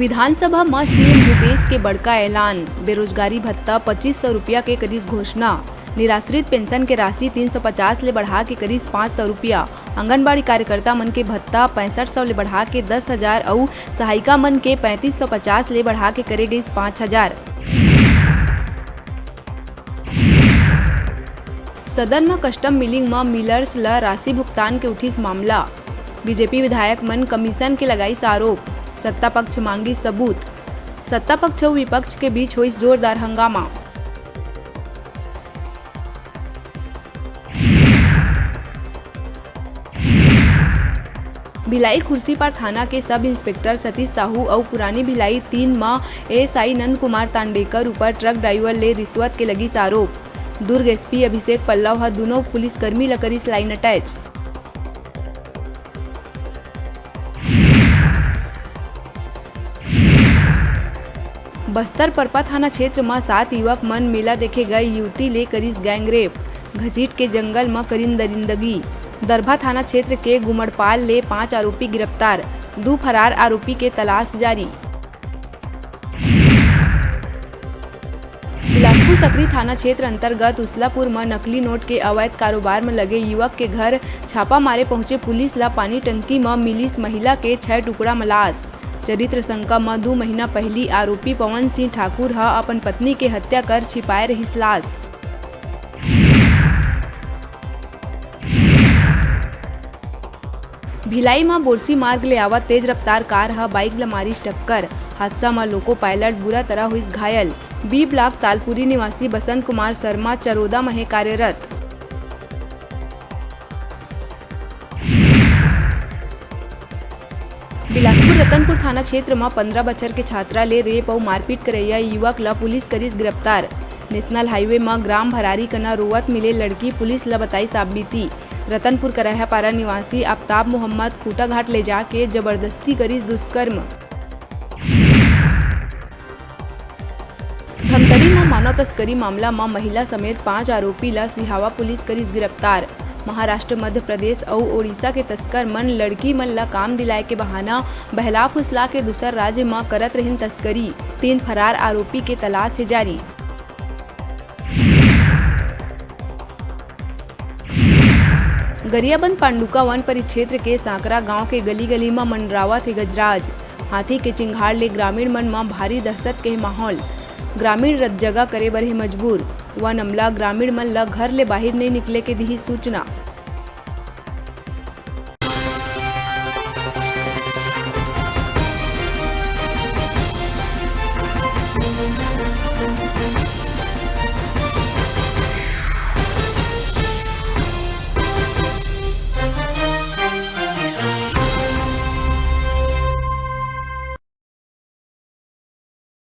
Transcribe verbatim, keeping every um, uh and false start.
विधानसभा म सीएम भूपेश के बड़का ऐलान, बेरोजगारी भत्ता पच्चीस सौ रुपया के करिस घोषणा, निराश्रित पेंशन के राशि तीन सौ पचास ले बढ़ा के करिस पाँच सौ रुपया, आंगनबाड़ी कार्यकर्ता मन के भत्ता पैंसठ सौ ले बढ़ा के दस हजार अउ सहायिका मन के पैंतीस सौ पचास ले बढ़ा के करे गइस पाँच हजार। सदन म कस्टम मिलिंग म मिलर्स ल राशि भुगतान के उठिस मामला। बीजेपी विधायक मन कमीशन के लगाइस आरोप, सत्ता पक्ष मांगिस सबूत। सत्ता पक्ष अउ विपक्ष के बीच होइस जोरदार हंगामा। भिलाई खुर्सीपार थाना के सब इंस्पेक्टर सतीश साहू अउ पुरानी भिलाई तीन म एएसआई नंद कुमार तांडेकर ऊपर ट्रक ड्राइवर ले रिश्वत के लगिस आरोप। दुर्ग एसपी अभिषेक पल्लव ह दुनों पुलिसकर्मी ल करिस लाइन अटैच। बस्तर परपा थाना क्षेत्र म सात युवक मन मेला देखे गए युवती ले करिस गैंगरेप, घसीट के जंगल म करिन दरिंदगी। दरभा थाना क्षेत्र के गुमड़पाल ले पांच आरोपी गिरफ्तार, दू फरार आरोपी के तलाश जारी। बिलासपुर सकरी थाना क्षेत्र अंतर्गत उसलापुर म नकली नोट के अवैध कारोबार म लगे युवक के घर छापा मारे पहुंचे पुलिस ल पानी टंकी म मिलिस महिला के छह टुकड़ा म लाश। चरित्र शंका म दू महीना पहिली आरोपी पवन सिंह ठाकुर ह अपन पत्नी के हत्या कर छिपाए रहिस लाश। भिलाई म बोरसी मार्ग ले आवत तेज रफ्तार कार ह बाइक ल मारिस टक्कर। हादसा म लोको पायलट बुरा तरह होइस घायल। बी ब्लॉक तालपुरी निवासी बसंत कुमार शर्मा चरोदा म हे कार्यरत। बिलासपुर रतनपुर थाना क्षेत्र म पंद्रह बछर के छात्रा ले रेप अउ मारपीट करइया युवक ल पुलिस करिस गिरफ्तार। नेशनल हाईवे म ग्राम भरारी कना रोवत मिले लड़की पुलिस ल बताइस आप बीती। रतनपुर करैहापारा निवासी आफताब मोहम्मद खूंटाघाट ले जाके जबरदस्ती करिस दुष्कर्म। धमतरी म मानव तस्करी मामला म महिला समेत पांच आरोपी ल सिहावा पुलिस करिस गिरफ्तार। महाराष्ट्र, मध्य प्रदेश अउ ओडिशा के तस्कर मन लड़की मन ल काम दिलाए के बहाना बहला फुसला के दूसर राज्य म करत रहिन तस्करी। तीन फरार आरोपी के तलाश हे जारी। गरियाबंद पांडुका वन परिक्षेत्र के सांकरा गांव के गली-गली म मंडरावत हे गजराज। हाथी के चिंघाड़ ले ग्रामीण मन म भारी दहशत के माहौल। ग्रामीण रतजगा करे बर हे मजबूर। वन अमला ग्रामीण मन ल घर ले बाहिर नइ निकले के दिही सूचना।